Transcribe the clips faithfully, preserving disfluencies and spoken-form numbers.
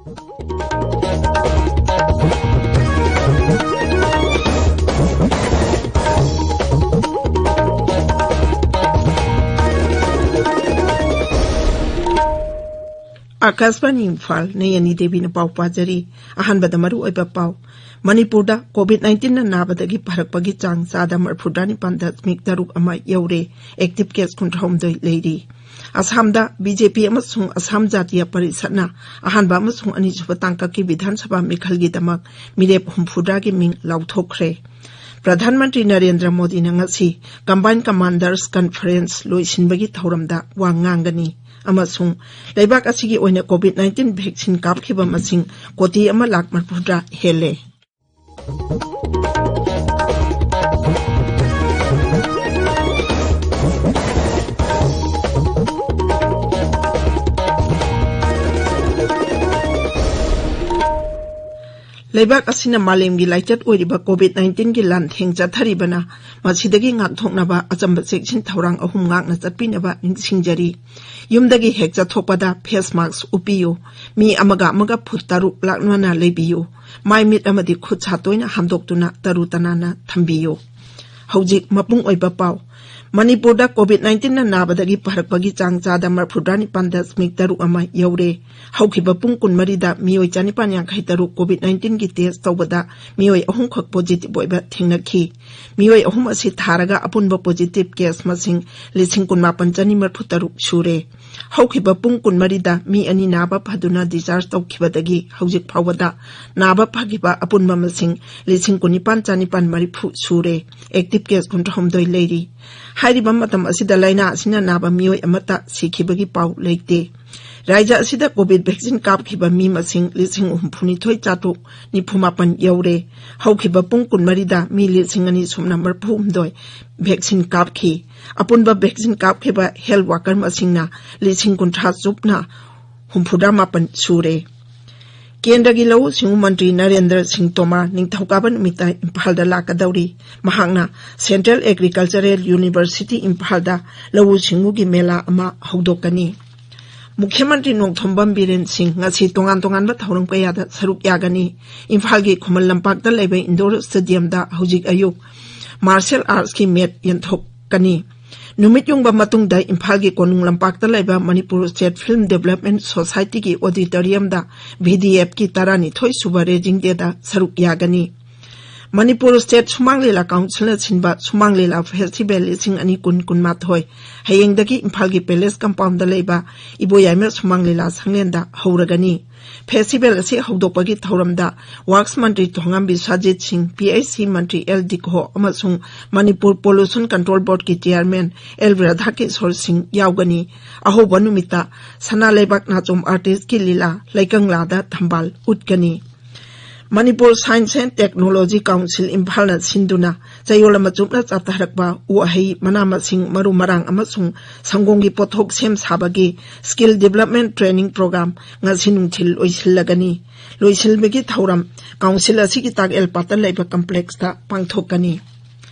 ꯑꯥꯀꯥꯁꯕꯥꯅꯤ ꯏꯝꯐꯥꯜ, ꯅꯌꯅꯤ ꯗꯦꯕꯤꯅ ꯄꯥꯎ ꯄꯥꯖꯔꯤ꯫ ꯑꯍꯥꯟꯕꯗ ꯃꯔꯨ ꯑꯣꯏꯕ ꯄꯥꯎ꯫ ꯃꯅꯤꯄꯨꯔꯗ COVID nineteen ꯅ ꯅꯥꯕꯗꯒꯤ ꯐꯔꯛꯄꯒꯤ ꯆꯥꯡ ꯆꯥꯗ ꯃꯔꯐꯨꯇꯔꯥ ꯅꯤꯄꯥꯟ ꯗꯁꯃꯤꯛ ꯇꯔꯨꯛ ꯑꯃ ꯌꯧꯔꯦ꯫ Active case ꯀꯨꯟꯊ꯭ꯔꯥꯍꯨꯝꯗꯣꯏ ꯂꯩꯔꯤ꯫ ꯑꯁꯥꯝꯗ BJP ꯑꯃꯁꯨꯡ ꯑꯁꯥꯝ ꯖꯥꯇꯤꯌ ꯄꯔꯤꯁꯠꯅ ꯑꯍꯥꯟꯕ ꯑꯃꯁꯨꯡ ꯑꯅꯤꯁꯨꯕ ꯇꯥꯡꯀꯛꯀꯤ ꯕꯤꯙꯥꯟ ꯁꯚꯥ ꯃꯤꯈꯜꯒꯤꯗꯃꯛ ꯃꯤꯔꯦꯞ ꯍꯨꯝꯐꯨꯇꯔꯥꯒꯤ ꯃꯤꯡ ꯂꯥꯎꯊꯣꯛꯈ꯭ꯔꯦ꯫ ꯄ꯭ꯔꯙꯥꯟ ꯃꯟꯇ꯭ꯔꯤ ꯅꯔꯦꯟꯗ꯭ꯔ ꯃꯣꯗꯤꯅ ꯉꯁꯤ Combined Commanders Conference ꯂꯣꯏꯁꯤꯟꯕꯒꯤ ꯊꯧꯔꯝꯗ ꯋꯥ ꯉꯥꯡꯒꯅꯤ꯫ ꯑꯃꯁꯨꯡ ꯂꯩꯕꯥꯛ ꯑꯁꯤꯒꯤ ꯑꯣꯏꯅ COVID nineteen vaccine ꯀꯥꯞꯈꯤꯕ ꯃꯁꯤꯡ ꯀꯣꯇꯤ ꯑꯃ ꯂꯥꯈ ꯃꯔꯐꯨꯇꯔꯥ ꯍꯦꯜꯂꯦ꯫ ꯂꯩꯕꯥꯛ ꯑꯁꯤꯅ ꯃꯥꯂꯦꯝꯒꯤ ꯂꯥꯏꯆꯠ ꯑꯣꯏꯔꯤꯕ COVID nineteen ꯒꯤ ꯂꯥꯟꯊꯦꯡ ꯆꯠꯊꯔꯤꯕꯅ ꯃꯁꯤꯗꯒꯤ ꯉꯥꯛꯊꯣꯛꯅꯕ ꯑꯆꯝꯕ ꯆꯦꯛꯁꯤꯟ ꯊꯧꯔꯥꯡ ꯑꯍꯨꯝ ꯉꯥꯛꯅ ꯆꯠꯄꯤꯅꯕ ꯅꯤꯡꯁꯤꯡꯖꯔꯤ꯫ ꯌꯨꯝꯗꯒꯤ ꯍꯦꯛ ꯆꯠꯊꯣꯛꯄꯗ face mask ꯎꯞꯄꯤꯌꯨ꯫ ꯃꯤ ꯑꯃꯒ ꯑꯃꯒ ꯐꯨꯠ ꯇꯔꯨꯛ ꯂꯥꯞꯅꯅ ꯂꯩꯕꯤꯌꯨ꯫ ꯃꯥꯏ ꯃꯤꯠ ꯑꯃꯗꯤ ꯈꯨꯠ ꯁꯥ ꯇꯣꯏꯅ ꯍꯥꯝꯗꯣꯛꯇꯨꯅ ꯇꯔꯨ ꯇꯅꯥꯟꯅ ꯊꯝꯕꯤꯌꯨ꯫ ꯍꯧꯖꯤꯛ ꯃꯄꯨꯡ ꯑꯣꯏꯕ ꯄꯥꯎ꯫ ꯃꯅꯤꯄꯨꯔꯗ COVID nineteen ꯅ ꯅꯥꯕꯗꯒꯤ ꯐꯔꯛꯄꯒꯤ ꯆꯥꯡ ꯆꯥꯗ ꯃꯔꯐꯨꯇꯔꯥ ꯅꯤꯄꯥꯟ ꯗꯁꯃꯤꯛ ꯇꯔꯨꯛ ꯑꯃ ꯌꯧꯔꯦ꯫ ꯍꯧꯈꯤꯕ ꯄꯨꯡ ꯀꯨꯟꯃꯔꯤꯗ ꯃꯤꯑꯣꯏ ꯆꯥꯅꯤꯄꯥꯟ ꯌꯥꯡꯈꯩ ꯇꯔꯨꯛ COVID nineteen ꯒꯤ test ꯇꯧꯕꯗ ꯃꯤꯑꯣꯏ ꯑꯍꯨꯝꯈꯛ positive ꯑꯣꯏꯕ ꯊꯦꯡꯅꯈꯤ꯫ ꯃꯤꯑꯣꯏ ꯑꯍꯨꯝ ꯑꯁꯤ ꯊꯥꯔꯒ ꯑꯄꯨꯟꯕ positive case ꯃꯁꯤꯡ ꯂꯤꯁꯤꯡ ꯀꯨꯟꯃꯥꯄꯟ ꯆꯅꯤ ꯃꯔꯐꯨ ꯇꯔꯨꯛ ꯁꯨꯔꯦ꯫ ꯍꯧꯈꯤꯕ ꯄꯨꯡ ꯀꯨꯟꯃꯔꯤꯗ ꯃꯤ ꯑꯅꯤ ꯅꯥꯕ ꯐꯗꯨꯅ discharge ꯇꯧꯈꯤꯕꯗꯒꯤ ꯍꯧꯖꯤꯛ ꯐꯥꯎꯕꯗ ꯅꯥꯕ ꯐꯈꯤꯕ ꯑꯄꯨꯟꯕ ꯃꯁꯤꯡ ꯂꯤꯁꯤꯡ ꯀꯨꯟꯅꯤꯄꯥꯟ ꯆꯥꯅꯤꯄꯥꯟ ꯃꯔꯤꯐꯨ ꯁꯨꯔꯦ꯫ Active case ꯀꯨꯟꯊ꯭ꯔꯥꯍꯨꯝꯗꯣꯏ ꯂꯩꯔꯤ꯫ ꯍꯥꯏꯔꯤꯕ ꯃꯇꯝ ꯑꯁꯤꯗ ꯂꯥꯏꯅꯥ ꯑꯁꯤꯅ ꯅꯥꯕ ꯃꯤꯑꯣꯏ ꯑꯃꯠꯇ ꯁꯤꯈꯤꯕꯒꯤ ꯄꯥꯎ ꯂꯩꯇꯦ꯫ ꯔꯥꯖ꯭ꯌ ꯑꯁꯤꯗ COVID vaccine ꯀꯥꯞꯈꯤꯕ ꯃꯤ ꯃꯁꯤꯡ ꯂꯤꯁꯤꯡ ꯍꯨꯝꯐꯨꯅꯤꯊꯣꯏ ꯆꯥꯇ꯭ꯔꯨꯛ ꯅꯤꯐꯨ ꯃꯥꯄꯟ ꯌꯧꯔꯦ꯫ ꯍꯧꯈꯤꯕ ꯄꯨꯡ ꯀꯨꯟꯃꯔꯤꯗ ꯃꯤ ꯂꯤꯁꯤꯡ ꯑꯅꯤ ꯁꯨꯞꯅ ꯃꯔꯐꯨ ꯍꯨꯝꯗꯣꯏ vaccine ꯀꯥꯞꯈꯤ꯫ ꯑꯄꯨꯟꯕ vaccine ꯀꯥꯞꯈꯤꯕ health worker ꯃꯁꯤꯡꯅ ꯂꯤꯁꯤꯡ ꯀꯨꯟꯊ꯭ꯔꯥ ꯆꯨꯞꯅ ꯍꯨꯝꯐꯨꯇꯔꯥ ꯃꯥꯄꯟ ꯁꯨꯔꯦ꯫ ꯀꯦꯟꯗ꯭ꯔꯒꯤ ꯂꯧꯎ ꯁꯤꯡꯎ ꯃꯟꯇ꯭ꯔꯤ ꯅꯔꯦꯟꯗ꯭ꯔ ꯁꯤꯡ ꯇꯣꯃꯔ ꯅꯤꯡꯊꯧꯀꯥꯕ ꯅꯨꯃꯤꯠꯇ ꯏꯝꯐꯥꯜꯗ ꯂꯥꯛꯀꯗꯧꯔꯤ꯫ ꯃꯍꯥꯛꯅ Central Agricultural University ꯏꯝꯐꯥꯜꯗ ꯂꯧꯎ ꯁꯤꯡꯎꯒꯤ ꯃꯦꯂꯥ ꯑꯃ ꯍꯧꯗꯣꯛꯀꯅꯤ꯫ ꯃꯨꯈ꯭ꯌ ꯃꯟꯇ꯭ꯔꯤ ꯅꯣꯡꯊꯣꯝꯕꯝ ꯕꯤꯔꯦꯟ ꯁꯤꯡ ꯉꯁꯤ ꯇꯣꯉꯥꯟ ꯇꯣꯉꯥꯟꯕ ꯊꯧꯔꯝ ꯀꯌꯥꯗ ꯁꯔꯨꯛ ꯌꯥꯒꯅꯤ꯫ ꯏꯝꯐꯥꯜꯒꯤ ꯈꯨꯃꯟ ꯂꯝꯄꯥꯛꯇ ꯂꯩꯕ ꯏꯟꯗꯣꯔ ꯁ꯭ꯇꯦꯗꯤꯌꯝꯗ ꯍꯧꯖꯤꯛ ꯑꯌꯨꯛ ꯃꯥꯔꯁꯦꯜ ꯑꯥꯔꯠꯁꯀꯤ ꯃꯦꯠ ꯌꯦꯟꯊꯣꯛꯀꯅꯤ꯫ ꯅꯨꯃꯤꯠ ꯌꯨꯡꯕ ꯃꯇꯨꯡꯗ ꯏꯝꯐꯥꯜꯒꯤ ꯀꯣꯅꯨꯡ ꯂꯝꯄꯥꯛꯇ ꯂꯩꯕ ꯃꯅꯤꯄꯨꯔ ꯁ꯭ꯇꯦꯠ ꯐꯤꯜꯝ ꯗꯦꯕꯂꯞꯃꯦꯟ ꯁꯣꯁꯥꯏꯇꯤꯒꯤ ꯑꯣꯗꯤꯇꯣꯔꯤꯌꯝꯗ ꯚꯤ ꯗꯤ ꯑꯦꯐꯀꯤ ꯇꯔꯥꯅꯤꯊꯣꯏ ꯁꯨꯕ ꯔꯦꯖꯤꯡ ꯗꯦꯗ ꯁꯔꯨꯛ ꯌꯥꯒꯅꯤ꯫ ꯃꯅꯤꯄꯨꯔ ꯁ꯭ꯇꯦꯠ ꯁꯨꯃꯥꯡ ꯂꯤꯂꯥ ꯀꯥꯎꯟꯁꯤꯜꯅ ꯁꯤꯟꯕ ꯁꯨꯃꯥꯡ ꯂꯤꯂꯥ ꯐꯦꯁꯇꯤꯚꯦꯜ ꯂꯤꯁꯤꯡ ꯑꯅꯤ ꯀꯨꯟ ꯀꯨꯟꯃꯥꯊꯣꯏ ꯍꯌꯦꯡꯗꯒꯤ ꯏꯝꯐꯥꯜꯒꯤ ꯄꯦꯂꯦꯁ ꯀꯝꯄꯥꯎꯟꯗ ꯂꯩꯕ ꯏꯕꯣꯌꯥꯏꯃ ꯁꯨꯃꯥꯡ ꯂꯤꯂꯥ ꯁꯪꯂꯦꯟꯗ ꯍꯧꯔꯒꯅꯤ꯫ ꯐꯦꯁꯇꯤꯚꯦꯜ ꯑꯁꯤ ꯍꯧꯗꯣꯛꯄꯒꯤ ꯊꯧꯔꯝꯗ ꯋꯥꯔꯛꯁ ꯃꯟꯇ꯭ꯔꯤ ꯊꯣꯉꯥꯝ ꯕꯤꯁ꯭ꯋꯥꯖꯤꯠ ꯁꯤꯡ, ꯄꯤ ꯑꯩꯆ ꯁꯤ ꯃꯟꯇ꯭ꯔꯤ ꯑꯦꯜ ꯗꯤꯒꯣ ꯑꯃꯁꯨꯡ ꯃꯅꯤꯄꯨꯔ ꯄꯣꯂꯨꯁꯟ ꯀꯟꯇ꯭ꯔꯣꯜ ꯕꯣꯔꯗꯀꯤ ꯆꯤꯌꯥꯔꯃꯦꯟ ꯑꯦꯜ ꯔꯥꯙꯥꯀꯤꯁꯣꯔ ꯁꯤꯡ ꯌꯥꯎꯒꯅꯤ꯫ ꯑꯍꯧꯕ ꯅꯨꯃꯤꯠꯇ ꯁꯅꯥ ꯂꯩꯕꯥꯛ ꯅꯥꯆꯣꯝ ꯑꯥꯔꯇꯤꯁꯀꯤ ꯂꯤꯂꯥ ꯂꯩꯀꯪꯂꯥꯗ ꯊꯝꯕꯥꯜ ꯎꯠꯀꯅꯤ꯫ Manipur science and technology council ꯏꯝꯐꯥꯜꯅ ꯁꯤꯟꯗꯨꯅ ꯆꯌꯣꯜ ꯑꯃ ꯆꯨꯞꯅ ꯆꯥꯊꯔꯛꯄ ꯎꯍꯩ, ꯃꯅꯥ ꯃꯁꯤꯡ, ꯃꯔꯨ ꯃꯔꯥꯡ ꯑꯃꯁꯨꯡ ꯁꯪꯒꯣꯝꯒꯤ ꯄꯣꯠꯊꯣꯛ ꯁꯦꯝ ꯁꯥꯕꯒꯤ ꯁ꯭ꯀꯤꯜ ꯗꯤꯕꯂꯞꯃꯦꯟ ꯇ꯭ꯔꯦꯅꯤꯡ ꯄ꯭ꯔꯣꯒ꯭ꯔꯥꯝ ꯉꯁꯤ ꯅꯨꯡꯊꯤꯜ ꯂꯣꯏꯁꯤꯜꯂꯒꯅꯤ꯫ ꯂꯣꯏꯁꯤꯟꯕꯒꯤ ꯊꯧꯔꯝ ꯀꯥꯎꯟꯁꯤꯜ ꯑꯁꯤꯒꯤ ꯇꯥꯛ ꯑꯦꯜ ꯄꯥꯠꯇ ꯂꯩꯕ ꯀꯝꯄ꯭ꯂꯦꯛꯁꯇ ꯄꯥꯡꯊꯣꯛꯀꯅꯤ꯫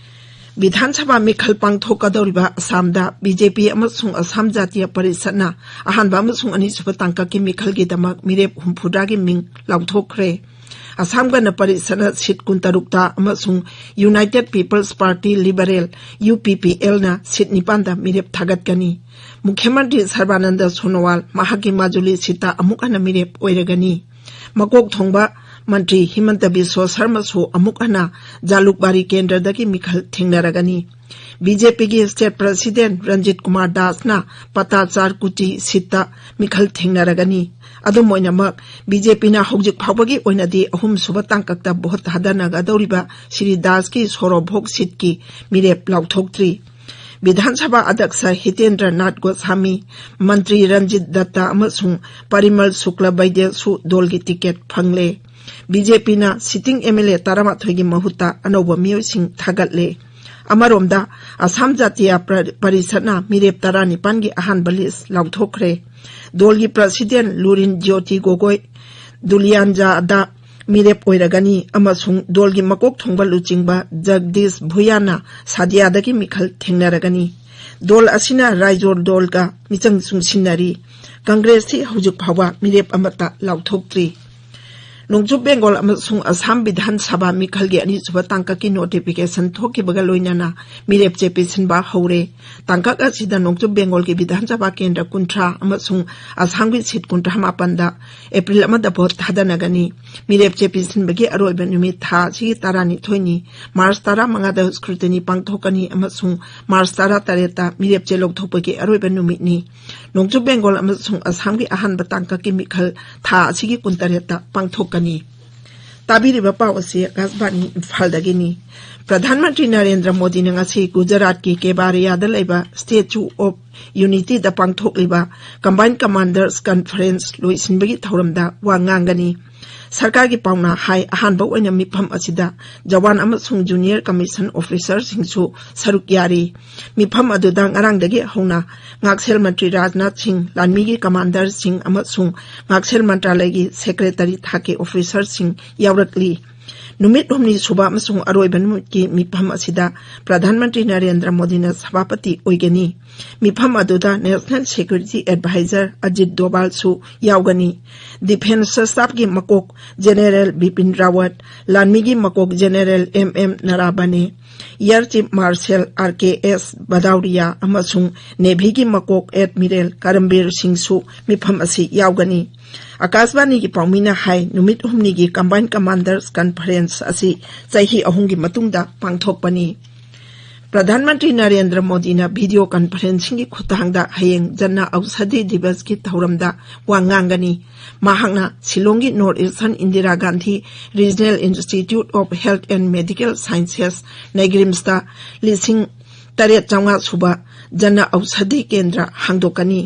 ꯕꯤꯙꯥꯟ ꯁꯚꯥ ꯃꯤꯈꯜ ꯄꯥꯡꯊꯣꯛꯀꯗꯧꯔꯤꯕ ꯑꯁꯥꯝꯗ ꯕꯤ ꯖꯦ ꯄꯤ ꯑꯃꯁꯨꯡ ꯑꯁꯥꯝ ꯖꯥꯇꯤꯌ ꯄꯔꯤꯁꯠꯅ ꯑꯍꯥꯟꯕ ꯑꯃꯁꯨꯡ ꯑꯅꯤꯁꯨꯕ ꯇꯥꯡꯀꯛꯀꯤ ꯃꯤꯈꯜꯒꯤꯗꯃꯛ ꯃꯤꯔꯦꯞ ꯍꯨꯝꯐꯨꯇꯔꯥꯒꯤ ꯃꯤꯡ ꯂꯥꯎꯊꯣꯛꯈ꯭ꯔꯦ꯫ ꯑꯁꯥꯝ ꯒꯅ ꯄꯔꯤꯁꯠꯅ ꯁꯤꯠ ꯀꯨꯟꯇꯔꯨꯛꯇ ꯑꯃꯁꯨꯡ united peoples party liberal, U P P ꯑꯦꯜꯅ ꯁꯤꯠ ꯅꯤꯄꯥꯟꯗ ꯃꯤꯔꯦꯞ ꯊꯥꯒꯠꯀꯅꯤ꯫ ꯃꯨꯈ꯭ꯌ ꯃꯟꯇ꯭ꯔꯤ ꯁꯔꯕꯥꯅꯟꯗ ꯁꯣꯅꯣꯋꯥꯜ ꯃꯍꯥꯛꯀꯤ ꯃꯥꯖꯨꯂꯤ ꯁꯤꯠꯇ ꯑꯃꯨꯛ ꯍꯟꯅ ꯃꯤꯔꯦꯞ ꯑꯣꯏꯔꯒꯅꯤ꯫ ꯃꯀꯣꯛ ꯊꯣꯡꯕ ꯃꯟꯇ꯭ꯔꯤ ꯍꯤꯃꯟꯇ ꯕꯤꯁ꯭ꯋ ꯁꯔꯃꯁꯨ ꯑꯃꯨꯛ ꯍꯟꯅ ꯖꯥꯂꯨꯛꯕꯥꯔꯤ ꯀꯦꯟꯗ꯭ꯔꯗꯒꯤ ꯃꯤꯈꯜ ꯊꯦꯡꯅꯔꯒꯅꯤ꯫ ꯕꯤ ꯖꯦ ꯄꯤꯒꯤ ꯁ꯭ꯇꯦꯠ ꯄ꯭ꯔꯁꯤꯗꯦꯟ ꯔꯟꯖꯤꯠ ꯀꯨꯃꯥꯔ ꯗꯥꯁꯅ ꯄꯇꯥꯆꯥꯔ ꯀꯨꯆꯤ ꯁꯤꯠꯇ ꯃꯤꯈꯜ ꯊꯦꯡꯅꯔꯒꯅꯤ꯫ ꯑꯗꯨꯝ ꯑꯣꯏꯅꯃꯛ, ꯕꯤ ꯖꯦ ꯄꯤꯅ ꯍꯧꯖꯤꯛ ꯐꯥꯎꯕꯒꯤ ꯑꯣꯏꯅꯗꯤ ꯑꯍꯨꯝꯁꯨꯕ ꯇꯥꯡꯀꯛꯇ ꯚꯣꯠ ꯊꯥꯗꯅꯒꯗꯧꯔꯤꯕ ꯁ꯭ꯔꯤ ꯗꯥꯁꯀꯤ ꯁꯣꯔꯣꯚꯣꯛ ꯁꯤꯠꯀꯤ ꯃꯤꯔꯦꯞ ꯂꯥꯎꯊꯣꯛꯇ꯭ꯔꯤ꯫ ꯕꯤꯙꯥꯟ ꯁꯚꯥ ꯑꯗ꯭ꯌꯛꯁ ꯍꯤꯇꯦꯟꯗ꯭ꯔ ꯅꯥꯊ ꯒꯣꯁꯥꯃꯤ, ꯃꯟꯇ꯭ꯔꯤ ꯔꯟꯖꯤꯠ ꯗꯠꯇ ꯑꯃꯁꯨꯡ ꯄꯔꯤꯃꯜ ꯁꯨꯀ꯭ꯂ ꯕꯩꯗ꯭ꯌꯁꯨ ꯗꯣꯜꯒꯤ ꯇꯤꯀꯦꯠ ꯐꯪꯂꯦ꯫ ꯕꯤ ꯖꯦ ꯄꯤꯅ ꯁꯤꯇꯤꯡ ꯑꯦꯝ ꯑꯦꯜ ꯑꯦ ꯇꯔꯥꯃꯥꯊꯣꯏꯒꯤ ꯃꯍꯨꯠꯇ ꯑꯅꯧꯕ ꯃꯤꯑꯣꯏꯁꯤꯡ ꯊꯥꯒꯠꯂꯦ꯫ ꯑꯃꯔꯣꯝꯗ, ꯑꯁꯥꯝ ꯖꯥꯇꯤꯌ ꯄ꯭ꯔ-, ꯄꯔꯤꯁꯠꯅ ꯃꯤꯔꯦꯞ ꯇꯔꯥꯅꯤꯄꯥꯟꯒꯤ ꯑꯍꯥꯟꯕ ꯂꯤꯁ꯭ꯠ ꯂꯥꯎꯊꯣꯛꯈ꯭ꯔꯦ꯫ ꯗꯣꯜꯒꯤ ꯄ꯭ꯔꯁꯤꯗꯦꯟ ꯂꯨꯔꯤꯟ ꯖ꯭ꯌꯣꯇꯤ ꯒꯣꯒꯣꯏ ꯗꯨꯂꯤꯌꯥꯟꯖꯥꯗ ꯃꯤꯔꯦꯞ ꯑꯣꯏꯔꯒꯅꯤ ꯑꯃꯁꯨꯡ ꯗꯣꯜꯒꯤ ꯃꯀꯣꯛ ꯊꯣꯡꯕ ꯂꯨꯆꯤꯡꯕ ꯖꯒꯗꯤꯁ ꯚꯨꯌꯥꯟꯅ ꯁꯥꯗꯤꯌꯥꯗꯒꯤ ꯃꯤꯈꯜ ꯊꯦꯡꯅꯔꯒꯅꯤ꯫ ꯗꯣꯜ ꯑꯁꯤꯅ ꯔꯥꯏꯖꯣꯔ ꯗꯣꯜꯒ ꯃꯤꯆꯪ ꯆꯨꯡꯁꯤꯟꯅꯔꯤ꯫ ꯀꯪꯒ꯭ꯔꯦꯁꯁꯤ ꯍꯧꯖꯤꯛ ꯐꯥꯎꯕ ꯃꯤꯔꯦꯞ ꯑꯃꯠꯇ ꯂꯥꯎꯊꯣꯛꯇ꯭ꯔꯤ꯫ ꯅꯣꯡꯆꯨꯞ ꯕꯦꯡꯒꯣꯜ ꯑꯃꯁꯨꯡ ꯑꯁꯥꯝ ꯕꯤꯙꯥꯟ ꯁꯚꯥ ꯃꯤꯈꯜꯒꯤ ꯑꯅꯤꯁꯨꯕ ꯇꯥꯡꯀꯛꯀꯤ ꯅꯣꯇꯤꯐꯤꯀꯦꯁꯟ ꯊꯣꯛꯈꯤꯕꯒ ꯂꯣꯏꯅꯅ ꯃꯤꯔꯦꯞ ꯆꯦ ꯄꯤꯁꯤꯟꯕ ꯍꯧꯔꯦ꯫ ꯇꯥꯡꯀꯛ ꯑꯁꯤꯗ ꯅꯣꯡꯆꯨꯞ ꯕꯦꯡꯒꯣꯜꯒꯤ ꯕꯤꯙꯥꯟ ꯁꯚꯥ ꯀꯦꯟꯗ꯭ꯔ ꯀꯨꯟꯊ꯭ꯔꯥ ꯑꯃꯁꯨꯡ ꯑꯁꯥꯝꯒꯤ ꯁꯤꯠ ꯀꯨꯟꯊ꯭ꯔꯥ ꯃꯥꯄꯟꯗ ꯑꯦꯄ꯭ꯔꯤꯜ ꯑꯃꯗ ꯚꯣꯠ ꯊꯥꯗꯅꯒꯅꯤ꯫ ꯃꯤꯔꯦꯞ ꯆꯦ ꯄꯤꯁꯤꯟꯕꯒꯤ ꯑꯔꯣꯏꯕ ꯅꯨꯃꯤꯠ ꯊꯥ ꯑꯁꯤꯒꯤ ꯇꯔꯥꯅꯤꯊꯣꯏꯅꯤ꯫ ꯃꯥꯔꯆ ꯇꯔꯥꯃꯉꯥꯗ ꯁ꯭ꯀ꯭ꯔꯨꯇꯤꯅꯤ ꯄꯥꯡꯊꯣꯛꯀꯅꯤ ꯑꯃꯁꯨꯡ ꯃꯥꯔꯆ ꯇꯔꯥꯇꯔꯦꯠꯇ ꯃꯤꯔꯦꯞ ꯆꯦ ꯂꯧꯊꯣꯛꯄꯒꯤ ꯑꯔꯣꯏꯕ ꯅꯨꯃꯤꯠꯅꯤ꯫ ꯅꯣꯡꯆꯨꯞ ꯕꯦꯡꯒꯣꯜ ꯑꯃꯁꯨꯡ ꯑꯁꯥꯝꯒꯤ ꯑꯍꯥꯟꯕ ꯇꯥꯡꯀꯛꯀꯤ ꯃꯤꯈꯜ ꯊꯥ ꯑꯁꯤꯒꯤ ꯀꯨꯟꯇꯔꯦꯠꯇ ꯄꯥꯡꯊꯣꯛꯀꯅꯤ꯫ ꯇꯥꯕꯤꯔꯤꯕ ꯄꯥꯎ ꯑꯁꯤ ꯑꯀꯥꯁꯕꯥꯅꯤ ꯏꯝꯐꯥꯜꯗꯒꯤꯅꯤ꯫ ꯄ꯭ꯔꯙꯥꯟ ꯃꯟꯇ꯭ꯔꯤ ꯅꯔꯦꯟꯗ꯭ꯔ ꯃꯣꯗꯤꯅ ꯉꯁꯤ ꯒꯨꯖꯔꯥꯠꯀꯤ ꯀꯦꯕꯥꯔꯤꯌꯥꯗ ꯂꯩꯕ Statue of Unityꯗ ꯄꯥꯡꯊꯣꯛꯂꯤꯕ Combined Commanders Conference ꯂꯣꯏꯁꯤꯟꯕꯒꯤ ꯊꯧꯔꯝꯗ ꯋꯥ ꯉꯥꯡꯒꯅꯤ꯫ ꯁꯔꯀꯥꯔꯒꯤ ꯄꯥꯎꯅꯥ ꯍꯥꯏ, ꯑꯍꯥꯟꯕ ꯑꯣꯏꯅ ꯃꯤꯐꯝ ꯑꯁꯤꯗ ꯖꯋꯥꯟ ꯑꯃꯁꯨꯡ ꯖꯨꯅꯤꯌꯔ ꯀꯃꯤꯁꯟ ꯑꯣꯐꯤꯁꯔꯁꯤꯡꯁꯨ ꯁꯔꯨꯛ ꯌꯥꯔꯤ꯫ ꯃꯤꯐꯝ ꯑꯗꯨꯗ ꯉꯔꯥꯡꯗꯒꯤ ꯍꯧꯅ ꯉꯥꯛꯁꯦꯜ ꯃꯟꯇ꯭ꯔꯤ ꯔꯥꯖꯅꯥꯊ ꯁꯤꯡ, ꯂꯥꯟꯃꯤꯒꯤ ꯀꯃꯥꯟꯗꯔꯁꯤꯡ ꯑꯃꯁꯨꯡ ꯉꯥꯛꯁꯦꯜ ꯃꯟꯇ꯭ꯔꯥꯂꯌꯒꯤ ꯁꯦꯀ꯭ꯔꯦꯇꯔꯤ ꯊꯥꯛꯀꯤ ꯑꯣꯐꯤꯁꯔꯁꯤꯡ ꯌꯥꯎꯔꯛꯂꯤ꯫ ꯅꯨꯃꯤꯠ ꯍꯨꯝꯅꯤ ꯁꯨꯕ ꯑꯃꯁꯨꯡ ꯑꯔꯣꯏꯕ ꯅꯨꯃꯤꯠꯀꯤ ꯃꯤꯐꯝ ꯑꯁꯤꯗ ꯄ꯭ꯔꯙꯥꯟ ꯃꯟꯇ꯭ꯔꯤ ꯅꯔꯦꯟꯗ꯭ꯔ ꯃꯣꯗꯤꯅ ꯁꯚꯥꯄꯇꯤ ꯑꯣꯏꯒꯅꯤ꯫ ꯃꯤꯐꯝ ꯑꯗꯨꯗ National Security Advisor ꯑꯖꯤꯠ ꯗꯣꯚꯥꯜꯁꯨ ꯌꯥꯎꯒꯅꯤ꯫ Defence Staffꯀꯤ ꯃꯀꯣꯛ ꯖꯦꯅꯦꯔꯦꯜ ꯕꯤꯄꯤꯟ ꯔꯥꯋꯠ, ꯂꯥꯟꯃꯤꯒꯤ ꯃꯀꯣꯛ ꯖꯦꯅꯦꯔꯦꯜ ꯑꯦꯝ ꯑꯦꯝ ꯅꯔꯥꯕꯅꯦ, Air Chief Marshal R K S Bhadauria ꯑꯃꯁꯨꯡ Navyꯒꯤ ꯃꯀꯣꯛ ꯑꯦꯗꯃꯤꯔꯦꯜ ꯀꯔꯝꯕꯤꯔ ꯁꯤꯡꯁꯨ ꯃꯤꯐꯝ ꯑꯁꯤ ꯌꯥꯎꯒꯅꯤ꯫ ꯑꯀꯥꯁꯕꯥꯅꯤꯒꯤ ꯄꯥꯎꯃꯤꯅ ꯍꯥꯏ, ꯅꯨꯃꯤꯠ ꯍꯨꯝꯅꯤꯒꯤ Combined Commanders Conference ꯑꯁꯤ ꯆꯍꯤ ꯑꯍꯨꯝꯒꯤ ꯃꯇꯨꯡꯗ ꯄꯥꯡꯊꯣꯛꯄꯅꯤ꯫ ꯄ꯭ꯔꯙꯥꯟ ꯃꯟꯇ꯭ꯔꯤ ꯅꯔꯦꯟꯗ꯭ꯔ ꯃꯣꯗꯤꯅ video conferencingꯒꯤ ꯈꯨꯠꯊꯥꯡꯗ ꯍꯌꯦꯡ ꯖꯟꯅ ꯑꯧꯁꯥꯙꯤ ꯗꯤꯕꯁꯀꯤ ꯊꯧꯔꯝꯗ ꯋꯥ ꯉꯥꯡꯒꯅꯤ꯫ ꯃꯍꯥꯛꯅ ꯁꯤꯂꯣꯡꯒꯤ North Eastern Indira Gandhi Regional Institute of Health and Medical Sciences, NEIGRIHMSꯇ ꯂꯤꯁꯤꯡ ꯇꯔꯦꯠ ꯆꯥꯝꯃꯉꯥ ꯁꯨꯕ ꯖꯟꯅ ꯑꯧꯁꯥꯙꯤ ꯀꯦꯟꯗ꯭ꯔ ꯍꯥꯡꯗꯣꯛꯀꯅꯤ꯫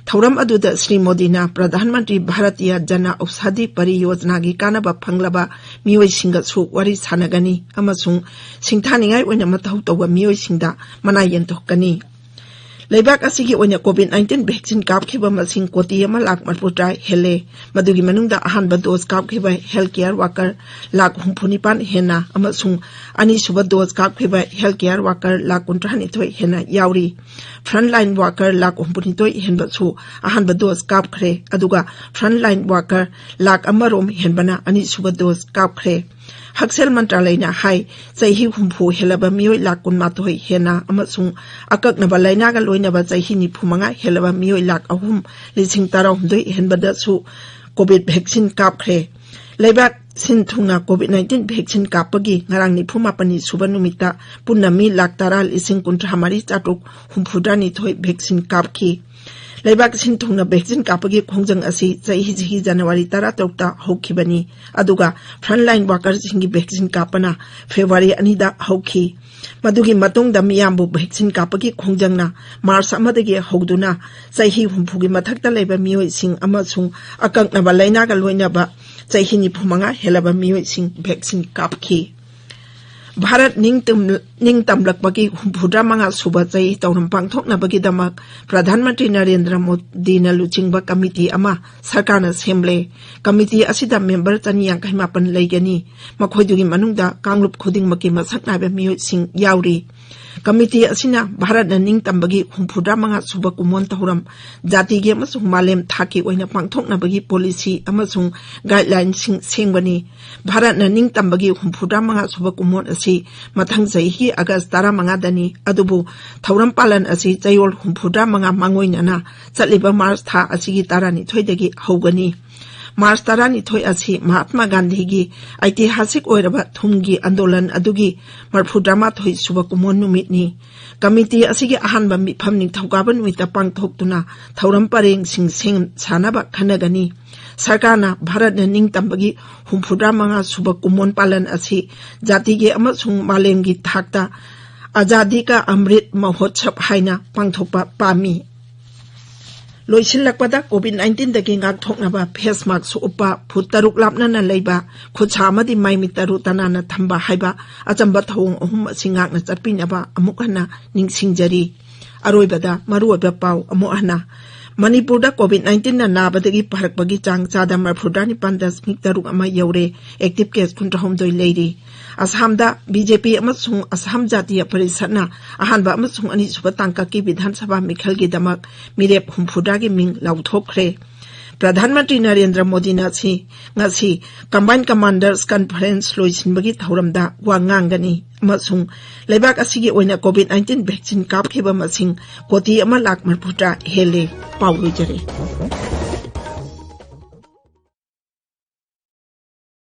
ꯊꯧꯔꯝ ꯑꯗꯨꯗ ꯁ꯭ꯔꯤ ꯃꯣꯗꯤꯅ ꯄ꯭ꯔꯙꯥꯟ ꯃꯟꯇ꯭ꯔꯤ ꯚꯥꯔꯇꯤꯌ ꯖꯟꯅ ꯑꯧꯁꯥꯙꯤ ꯄꯔꯤꯌꯣꯖꯅꯥꯒꯤ ꯀꯥꯟꯅꯕ ꯐꯪꯂꯕ ꯃꯤꯑꯣꯏꯁꯤꯡꯒꯁꯨ ꯋꯥꯔꯤ ꯁꯥꯟꯅꯒꯅꯤ ꯑꯃꯁꯨꯡ ꯁꯤꯡꯊꯥꯅꯤꯡꯉꯥꯏ ꯑꯣꯏꯅ ꯃꯊꯧ ꯇꯧꯕ ꯃꯤꯑꯣꯏꯁꯤꯡꯗ ꯃꯅꯥ ꯌꯦꯟꯊꯣꯛꯀꯅꯤ꯫ ꯂꯩꯕꯥꯛ ꯑꯁꯤꯒꯤ ꯑꯣꯏꯅ COVID nineteen vaccine ꯀꯥꯞꯈꯤꯕ ꯃꯁꯤꯡ ꯀꯣꯇꯤ ꯑꯃ ꯂꯥꯈ ꯃꯔꯤꯐꯨꯇꯔꯥ ꯍꯦꯜꯂꯦ꯫ ꯃꯗꯨꯒꯤ ꯃꯅꯨꯡꯗ ꯑꯍꯥꯟꯕ dose ꯀꯥꯞꯈꯤꯕ health care worker ꯂꯥꯈ ꯍꯨꯝꯐꯨ ꯅꯤꯄꯥꯟ ꯍꯦꯟꯅ ꯑꯃꯁꯨꯡ ꯑꯅꯤꯁꯨꯕ dose ꯀꯥꯞꯈꯤꯕ health care worker ꯂꯥꯈ ꯀꯨꯟꯊ꯭ꯔꯥ ꯅꯤꯊꯣꯏ ꯍꯦꯟꯅ ꯌꯥꯎꯔꯤ꯫ Frontline worker ꯂꯥꯈ ꯍꯨꯝꯐꯨ ꯅꯤꯊꯣꯏ ꯍꯦꯟꯕꯁꯨ ꯑꯍꯥꯟꯕ dose ꯀꯥꯞꯈ꯭ꯔꯦ, ꯑꯗꯨꯒ frontline worker ꯂꯥꯈ ꯑꯃꯔꯣꯝ ꯍꯦꯟꯕꯅ ꯑꯅꯤꯁꯨꯕ dose ꯀꯥꯞꯈ꯭ꯔꯦ꯫ ꯍꯛꯁꯦꯜ ꯃꯟꯇ꯭ꯔꯥꯂꯌꯅ ꯍꯥꯏ, ꯆꯍꯤ ꯍꯨꯝꯐꯨ ꯍꯦꯜꯂꯕ ꯃꯤꯑꯣꯏ ꯂꯥꯈ ꯀꯨꯟꯃꯥꯊꯣꯏ ꯍꯦꯟꯅ ꯑꯃꯁꯨꯡ ꯑꯀꯛꯅꯕ ꯂꯥꯏꯅꯥꯒ ꯂꯣꯏꯅꯕ ꯆꯍꯤ ꯅꯤꯐꯨ ꯃꯉꯥ ꯍꯦꯜꯂꯕ ꯃꯤꯑꯣꯏ ꯂꯥꯈ ꯑꯍꯨꯝ ꯂꯤꯁꯤꯡ ꯇꯔꯥꯍꯨꯝꯗꯣꯏ ꯍꯦꯟꯕꯗꯁꯨ COVID vaccine ꯀꯥꯞꯈ꯭ꯔꯦ꯫ ꯂꯩꯕꯥꯛ ꯁꯤꯟ ꯊꯨꯡꯅ COVID nineteen vaccine ꯀꯥꯞꯄꯒꯤ ꯉꯔꯥꯡ ꯅꯤꯐꯨ ꯃꯥꯄꯟꯅꯤ ꯁꯨꯕ ꯅꯨꯃꯤꯠꯇ ꯄꯨꯟꯅ ꯃꯤ ꯂꯥꯈ ꯇꯔꯥ ꯂꯤꯁꯤꯡ ꯀꯨꯟꯊ꯭ꯔꯥ ꯃꯔꯤ ꯆꯥꯇ꯭ꯔꯨꯛ ꯍꯨꯝꯐꯨꯇꯔꯥ ꯅꯤꯊꯣꯏ vaccine ꯀꯥꯞꯈꯤ꯫ ꯂꯩꯕꯥꯛ ꯁꯤꯟ ꯊꯨꯡꯅ vaccine ꯀꯥꯞꯄꯒꯤ ꯈꯣꯡꯖꯪ ꯑꯁꯤ ꯆꯍꯤꯁꯤꯒꯤ ꯖꯅꯋꯥꯔꯤ ꯇꯔꯥꯇꯔꯨꯛꯇ ꯍꯧꯈꯤꯕꯅꯤ, ꯑꯗꯨꯒ frontline workerꯁꯤꯡꯒꯤ vaccine ꯀꯥꯞꯄꯅ ꯐꯦꯕ꯭ꯔꯨꯋꯥꯔꯤ ꯑꯅꯤꯗ ꯍꯧꯈꯤ꯫ ꯃꯗꯨꯒꯤ ꯃꯇꯨꯡꯗ ꯃꯤꯌꯥꯝꯕꯨ vaccine ꯀꯥꯞꯄꯒꯤ ꯈꯣꯡꯖꯪꯅ ꯃꯥꯔꯆ ꯑꯃꯗꯒꯤ ꯍꯧꯗꯨꯅ ꯆꯍꯤ ꯍꯨꯝꯐꯨꯒꯤ ꯃꯊꯛꯇ ꯂꯩꯕ ꯃꯤꯑꯣꯏꯁꯤꯡ ꯑꯃꯁꯨꯡ ꯑꯀꯛꯅꯕ ꯂꯥꯏꯅꯥꯒ ꯂꯣꯏꯅꯕ ꯆꯍꯤ ꯅꯤꯐꯨ ꯃꯉꯥ ꯍꯦꯜꯂꯕ ꯃꯤꯑꯣꯏꯁꯤꯡ vaccine ꯀꯥꯞꯈꯤ꯫ ꯚꯥꯔꯠ ꯅꯤꯡꯇꯝ-, ꯅꯤꯡꯇꯝꯂꯛꯄꯒꯤ ꯍꯨꯝꯐꯨꯇꯔꯥ ꯃꯉꯥ ꯁꯨꯕ ꯆꯍꯤ ꯊꯧꯔꯝ ꯄꯥꯡꯊꯣꯛꯅꯕꯒꯤꯗꯃꯛ ꯄ꯭ꯔꯙꯥꯟ ꯃꯟꯇ꯭ꯔꯤ ꯅꯔꯦꯟꯗ꯭ꯔ ꯃꯣꯗꯤꯅ ꯂꯨꯆꯤꯡꯕ ꯀꯃꯤꯇꯤ ꯑꯃ ꯁꯔꯀꯥꯔꯅ ꯁꯦꯝꯂꯦ꯫ ꯀꯃꯤꯇꯤ ꯑꯁꯤꯗ member ꯆꯅꯤ ꯌꯥꯡꯈꯩ ꯃꯥꯄꯟ ꯂꯩꯒꯅꯤ꯫ ꯃꯈꯣꯏꯗꯨꯒꯤ ꯃꯅꯨꯡꯗ ꯀꯥꯡꯂꯨꯞ ꯈꯨꯗꯤꯡꯃꯛꯀꯤ ꯃꯁꯛ ꯅꯥꯏꯕ ꯃꯤꯑꯣꯏꯁꯤꯡ ꯌꯥꯎꯔꯤ꯫ ꯀꯃꯤꯇꯤ ꯑꯁꯤꯅ ꯚꯥꯔꯠꯅ ꯅꯤꯡꯇꯝꯕꯒꯤ ꯍꯨꯝꯐꯨꯇꯔꯥ ꯃꯉꯥ ꯁꯨꯕ ꯀꯨꯝꯑꯣꯟ ꯊꯧꯔꯝ ꯖꯥꯇꯤꯒꯤ ꯑꯃꯁꯨꯡ ꯃꯥꯂꯦꯝ ꯊꯥꯛꯀꯤ ꯑꯣꯏꯅ ꯄꯥꯡꯊꯣꯛꯅꯕꯒꯤ policy ꯑꯃꯁꯨꯡ guidelineꯁꯤꯡ ꯁꯦꯝꯒꯅꯤ꯫ ꯚꯥꯔꯠꯅ ꯅꯤꯡꯇꯝꯕꯒꯤ ꯍꯨꯝꯐꯨꯇꯔꯥ ꯃꯉꯥ ꯁꯨꯕ ꯀꯨꯝꯑꯣꯟ ꯑꯁꯤ ꯃꯊꯪ ꯆꯍꯤꯒꯤ ꯑꯥꯒꯁ ꯇꯔꯥꯃꯉꯥꯗꯅꯤ, ꯑꯗꯨꯕꯨ ꯊꯧꯔꯝ ꯄꯥꯂꯟ ꯑꯁꯤ ꯆꯌꯣꯜ ꯍꯨꯝꯐꯨꯇꯔꯥ ꯃꯉꯥ ꯃꯥꯡꯑꯣꯏꯅꯅ ꯆꯠꯂꯤꯕ ꯃꯥꯔꯆ ꯊꯥ ꯑꯁꯤꯒꯤ ꯇꯔꯥꯅꯤꯊꯣꯏꯗꯒꯤ ꯍꯧꯒꯅꯤ꯫ ꯃꯥꯔꯆ ꯇꯔꯥꯅꯤꯊꯣꯏ ꯑꯁꯤ ꯃꯍꯥꯠꯃꯥ ꯒꯥꯟꯙꯤꯒꯤ ꯑꯩꯇꯤꯍꯥꯁꯤꯛ ꯑꯣꯏꯔꯕ ꯊꯨꯝꯒꯤ ꯑꯟꯗꯣꯂꯟ ꯑꯗꯨꯒꯤ ꯃꯔꯤꯐꯨꯇꯔꯥꯃꯥꯊꯣꯏ ꯁꯨꯕ ꯀꯨꯝꯑꯣꯟ ꯅꯨꯃꯤꯠꯅꯤ꯫ ꯀꯃꯤꯇꯤ ꯑꯁꯤꯒꯤ ꯑꯍꯥꯟꯕ ꯃꯤꯐꯝ ꯅꯤꯡꯊꯧꯀꯥꯕ ꯅꯨꯃꯤꯠꯇ ꯄꯥꯡꯊꯣꯛꯇꯨꯅ ꯊꯧꯔꯝ ꯄꯔꯦꯡꯁꯤꯡ ꯁꯦꯝ ꯁꯥꯅꯕ ꯈꯟꯅꯒꯅꯤ꯫ ꯁꯔꯀꯥꯔꯅ ꯚꯥꯔꯠꯅ ꯅꯤꯡꯇꯝꯕꯒꯤ ꯍꯨꯝꯐꯨꯇꯔꯥ ꯃꯉꯥ ꯁꯨꯕ ꯀꯨꯝꯑꯣꯟ ꯄꯥꯂꯟ ꯑꯁꯤ ꯖꯥꯇꯤꯒꯤ ꯑꯃꯁꯨꯡ ꯃꯥꯂꯦꯝꯒꯤ ꯊꯥꯛꯇ ꯑꯖꯥꯗꯤ ꯀꯥ ꯑꯃ꯭ꯔꯤꯠ ꯃꯍꯣꯠꯁꯕ ꯍꯥꯏꯅ ꯄꯥꯡꯊꯣꯛꯄ ꯄꯥꯝꯃꯤ꯫ ꯂꯣꯏꯁꯤꯜꯂꯛꯄꯗ, COVID nineteenꯗꯒꯤ ꯉꯥꯛꯊꯣꯛꯅꯕ face mask ꯎꯞꯄ, ꯐꯨꯠ ꯇꯔꯨꯛ ꯂꯥꯞꯅꯅ ꯂꯩꯕ, ꯈꯨꯠꯁꯥ ꯑꯃꯗꯤ ꯃꯥꯏ ꯃꯤꯠ ꯇꯔꯨ ꯇꯅꯥꯟꯅ ꯊꯝꯕ ꯍꯥꯏꯕ ꯑꯆꯝꯕ ꯊꯧꯑꯣꯡ ꯑꯍꯨꯝ ꯑꯁꯤ ꯉꯥꯛꯅ ꯆꯠꯄꯤꯅꯕ ꯑꯃꯨꯛ ꯍꯟꯅ ꯅꯤꯡꯁꯤꯡꯖꯔꯤ꯫ ꯑꯔꯣꯏꯕꯗ ꯃꯔꯨꯑꯣꯏꯕ ꯄꯥꯎ ꯑꯃꯨꯛ ꯍꯟꯅ꯫ ꯃꯅꯤꯄꯨꯔꯗ COVID nineteenꯅ ꯅꯥꯕꯗꯒꯤ ꯐꯔꯛꯄꯒꯤ ꯆꯥꯡ ꯆꯥꯗ ꯃꯔꯤꯐꯨꯇꯔꯥꯅꯤꯄꯥꯟ ꯗꯁꯃꯤꯛ ꯇꯔꯨꯛ ꯑꯃ ꯌꯧꯔꯦ꯫ Active case ꯀꯨꯟꯊ꯭ꯔꯥꯍꯨꯝꯗꯣꯏ ꯂꯩꯔꯤ꯫ ꯑꯁꯥꯝꯗ BJP ꯑꯃꯁꯨꯡ ꯑꯁꯥꯝ ꯖꯥꯇꯤꯌ ꯄꯔꯤꯁꯠꯅ ꯑꯍꯥꯟꯕ ꯑꯃꯁꯨꯡ ꯑꯅꯤꯁꯨꯕ ꯇꯥꯡꯀꯛꯀꯤ ꯕꯤꯙꯥꯟ ꯁꯚꯥ ꯃꯤꯈꯜꯒꯤ ꯗꯃꯛ ꯃꯤꯔꯦꯞ ꯍꯨꯝꯐꯨꯇꯔꯥꯒꯤ ꯃꯤꯡ ꯂꯥꯎꯊꯣꯛꯈ꯭ꯔꯦ꯫ ꯄ꯭ꯔꯙꯥꯟ ꯃꯟꯇ꯭ꯔꯤ ꯅꯔꯦꯟꯗ꯭ꯔ ꯃꯣꯗꯤꯅ ꯁꯤ ꯉꯁꯤ Combined Commanders Conference ꯂꯣꯏꯁꯤꯟꯕꯒꯤ ꯊꯧꯔꯝꯗ ꯋꯥ ꯉꯥꯡꯒꯅꯤ ꯑꯃꯁꯨꯡ ꯂꯩꯕꯥꯛ ꯑꯁꯤꯒꯤ ꯑꯣꯏꯅ COVID nineteen vaccine ꯀꯥꯞꯈꯤꯕ ꯃꯁꯤꯡ ꯀꯣꯇꯤ ꯑꯃ ꯂꯥꯈ ꯃꯔꯤꯐꯨꯇꯔꯥ ꯍꯦꯜꯂꯦ꯫ ꯄꯥꯎ ꯂꯣꯏꯖꯔꯦ꯫